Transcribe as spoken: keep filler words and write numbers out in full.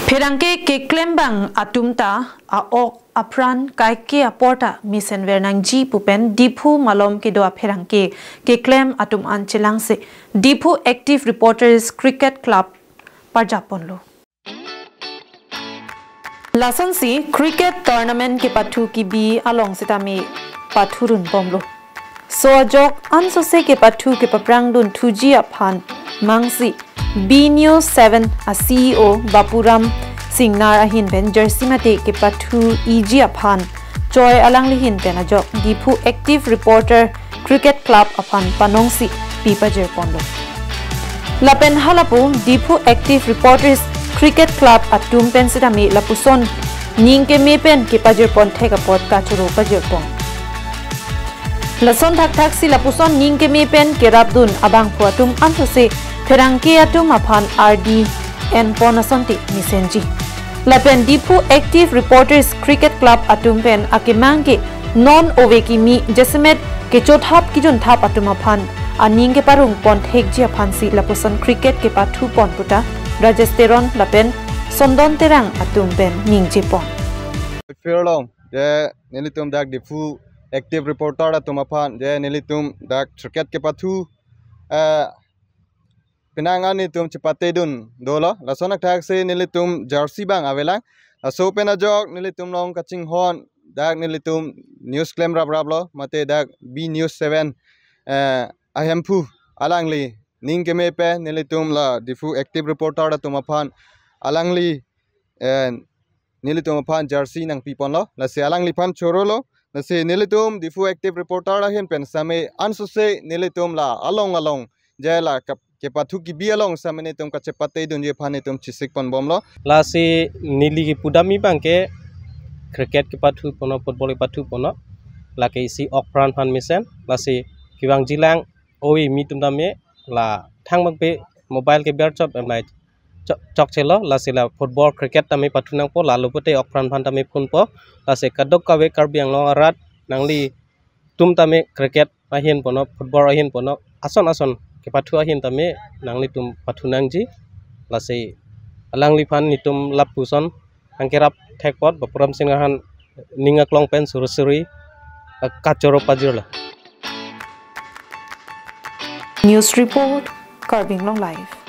Pherangke keklembang atum ta a-ok apran kaike aporta mesenver nangji pu pen Diphu malom kedo apherangke keklem atum an chelangsi Diphu Active Reporters Cricket Club parjapponlo. Lasonsi cricket tournament kepathu kebi along sitame pathurun bomlo. So ajok ansose kepathu kepaprangdun thuji aphan mangsi B News seven a C E O Bapuram Singnar ahin pen jersey mate kepathu iji aphan choi alangli ahin pen ajok Diphu Active Reporter Cricket Club aphan panongsi pi pajirponlo. Lapen halapu Diphu Active Reporters Cricket Club atum pen sitame lapuson ning keme pen kepajirpon thek apot kachoro pajirpon. Lason thakthaksi lapuson ning keme pen kerapdun abangphu atum ansose pherangke atum aphan ardi enpon asonte mesenji. Lapen Diphu Active Reporters Cricket Club atum pen akemang ke non ove kimi jasemet kechothap kejunthap atum aphan aning keparungpon thekji aphansi lapuson cricket kepathupon puta Rajesh Teron lapen Sondon Terang atum pen ningjepon. Firlong, je nelitum dak Diphu Active Reporter atum aphan, je nelitum dak cricket kepathu, eh, penang an nelitum chepatedun dolo. Lason thakthaksi nelitum jersey bang avelang. Laso pen ajok nelitum along kachinghon dak nelitum news klem rapraplo, mate dak B News seven, eh, a Hemphu alangli ning keme pen nelitum la Diphu Active Reporter atum aphan alangli, eh, nelitum aphan jersey nangpiponlo. Lasi alangliphan chorolo. Lasi nelitum Diphu Active Reporter ahin pen sitame ansose nelitum la along along je la kep-, kepathu kebi along sitame nelitum kachepatedunji aphan nelitum chesikpon bomlo. Lasi neli kepudamji abangke cricket kepathuponlo, football kepathuponlo. Lake isi ok apran aphan mesen. Lasi kevangjilang ove kimi atum tame la thangbangpi mobile keber chot emlai chok, chokchelo, lasi la football cricket tame pathu nangpo, lalo pute ok apran aphan tame phunpo. Lasi kadokave Karbi Anglong arat nanglitum tame cricket ahin ponlo, football ahin ponlo, ason ason kepathu ahin tame nanglitum pathu nangji. Lasi alangliphan nelitum lapuson nangkerap thek apot Bapuram Singnar aphan ning aklong pen suri suri, eh, kachoro pajirlo. News report, Karbi Anglong Live.